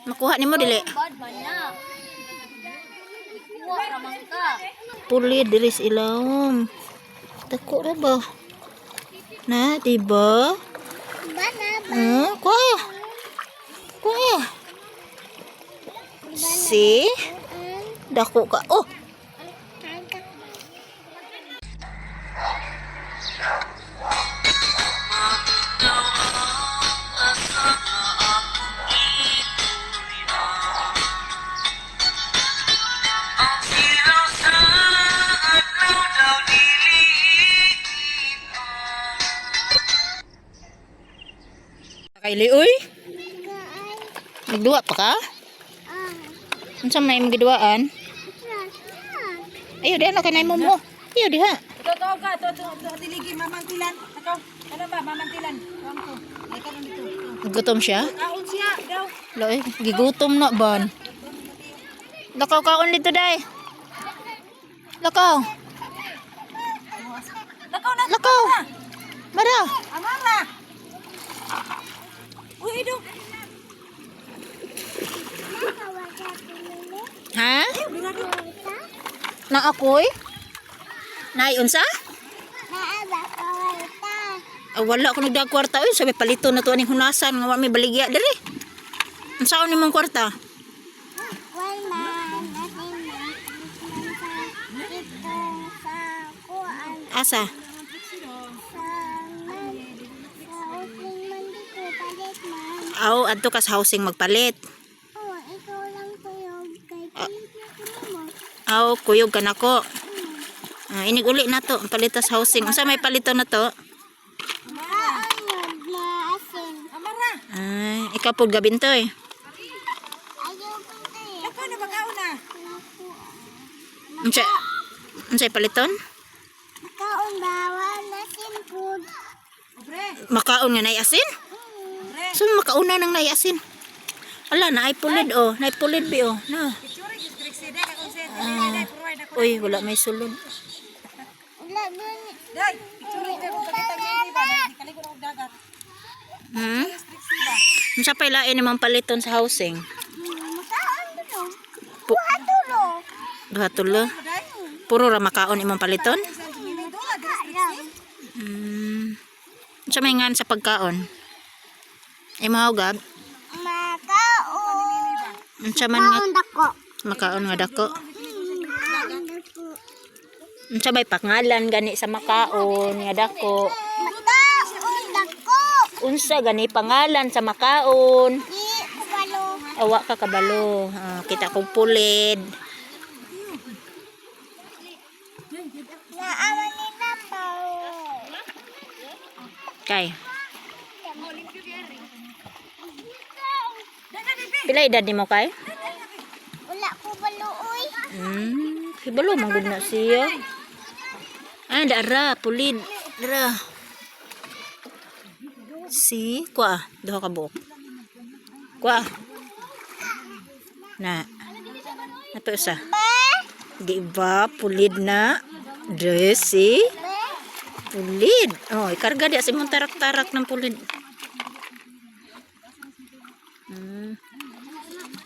Makuha nimo dili. Bad man na. Kuha ra man ka. Puli diri sa ilawom. Dako ra ba? Na, diba? Kuha. Kuha. Si? Dako ka. Oh! Kaili, uy. Nagduwa pa ka? Unsa may imong giduaan? Ayo diha na kanay mo mo. Ayo diha. Totoo ka, totoo, totoo, tiligi, mamantilan. Ako, ano ba, mamantilan. Tuwang ko. Ay, karon dito. Gutom siya? Kaon siya, daw. Loy, gigutom na ban. Lakaw kaon dito day. Lakaw. Lakaw na. Lakaw. Mara. Amara. Uy, idong. Ha? Na akoy? Nay unsa? Ah, wala ko nagdag kwarta oy, sabi palito na to aning hunasan nga wa may baligya diri. Unsaon nimong kwarta? Asa? Aw, adto ka sa housing magpalit. Aw, kuyog ka nako. Ah, inig uli na to, palitas housing. Unsa may palito na to? Amara. Ay, ikaw pud gabintoy. Lakaw na ba kaon na? Unsa unsay paliton? Makaon bawa na simple. Obre, Makaon nga nay asin? obre. So makauna nang nay asin. Ala, naay pulid oh, naay pulid bi oh. Na. Picture is Trixie, day, kakon siya. Day, provide ako. Uy, wala may sulod. Wala dun. Day, picture is kung pakita niya, ba? Di kaligo na og dagat. Hmm? Trixie ba? Unsa pay lain nimong paliton sa housing? Makaon dulo. Pu Dulo. duha tulo. Day, Puro ra makaon imong paliton? sa Jimmy Dola, Trixie. Unsa may ngan sa pagkaon? Imo gab? Makaon. Unsa man nga Makaon dako. makaon nga dako? Makaon dako. Unsa may pangalan gani sa makaon nga dako? Makaon dako. Unsa gani pangalan sa makaon? Di kubalo. Awa ka kabalo. Ah, kita kong pulid. Naawa ni Papa. Kay. Pila edad nimo kay? Wala ko balo oy. Hibalo man gud na siya. Ah, dara pulid. Dara. Si, kuha. Duha ka buok. Kuha. Na. Nato isa. Di ba pulid na? Dre, si. Pulid. Oh, ikarga di sa imong tarak-tarak ng pulid.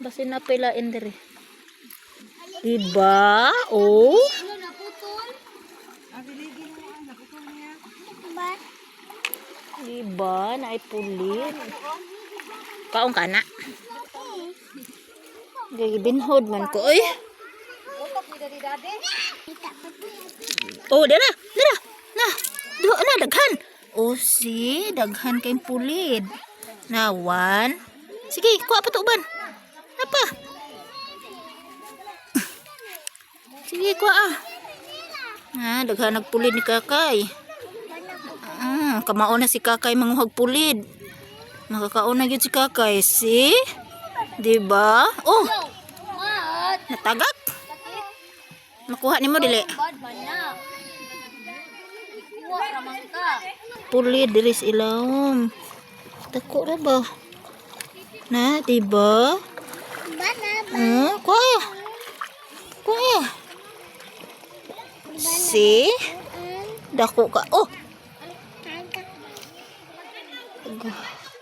Basin na pila diri. Diba? Oh. Ba? Diba? Naay pulid. Kaon ka na. Gibinhod man ko oy. Oh, dara, dara. Na. Duha na daghan. Oh, si daghan kay pulid. Na one. Sige, kuha pa to uban. Apa? Sige, kuha ah. Ah, daghan nagpulid ni Kakay. Ah, kamao na si Kakay manguhag pulid. Makakaon na gyud si Kakay, si? 'Di ba? Oh, Mat. natagak. Makuha nimo dili. Bad man na. Kuha ra man ka. Pulid diri sa ilawom. Dako ra ba? Na, di ba? Bana. Kuha. Kuha. Si? Dako ka. Oh,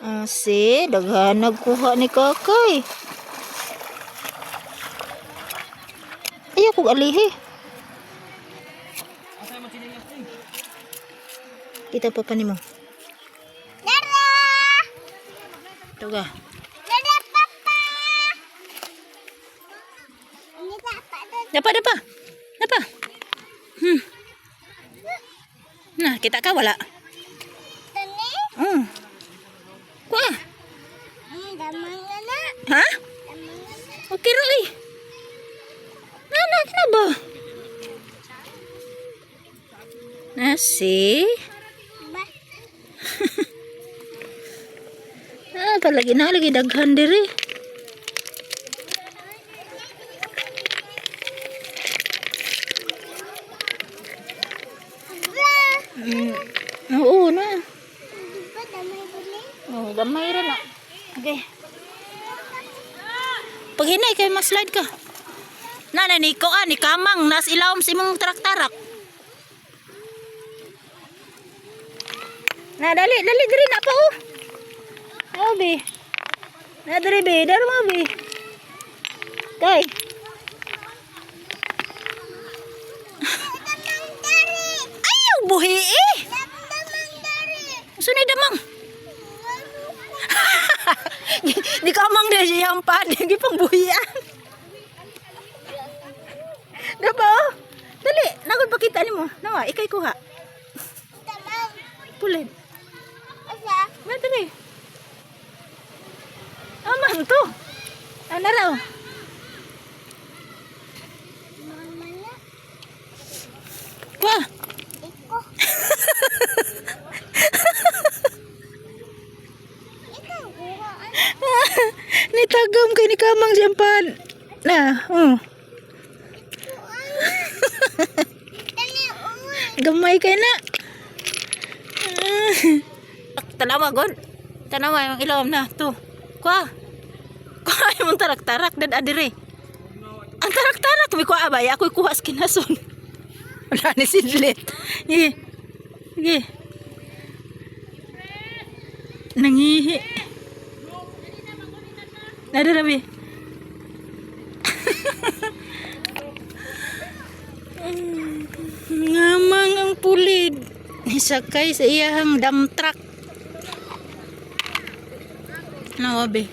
ah, si, daghan nagkuha ni Kakay. Ayaw kog alihi. Kita pa nimo. Dara! Tuga. Dara, papa! Ini dapat doon. Dapa, dapa. Dapa. Na, kita ka wala. Tani? Kuha. Damang na na. Ha? Damang na na. Okay ra eh. Na, na, na ba? Na, see? Ba? Ah, palagi na, lagi daghan diri. Ba? Oo na. Di ba damay dili? Oh, gamay ra na. Okay. Pag hinay kay ma-slide ka. Na na ni ko ah, ni kamang nas ilawom sa imong tarak-tarak. Na dali dali diri na pa oh. Oh be. Na diri be, daro mo be. Kay. Damang dari! Ayaw buhi eh. Damang dari! Usa ni damang? Di kamang na siya ang pad, di pang buhian. Diba oh? Dali, nagod pakita nimo. Nawa, ikay kuha. Damang! Pulid. Asa? Ma dali. Aman to. Ano raw? Mama na. Kuha. Iko. Ikaw, kuha. Nitagam kay ni kamang siyang pad. Na, oh. Dali, uwi. Gamay kay na. Ah. Tanawa god. Tanawa yung ilawom na to. Kuha. Kuha yung tarak-tarak dad adire. Ang tarak-tarak mi kuha ba? Ako'y kuha sa kinason. Wala ni sidlit. Sige. Sige. Nangihi. Nada rabi. Ngamang ang pulid. Sakay sa iyahang dump truck. Ano, be?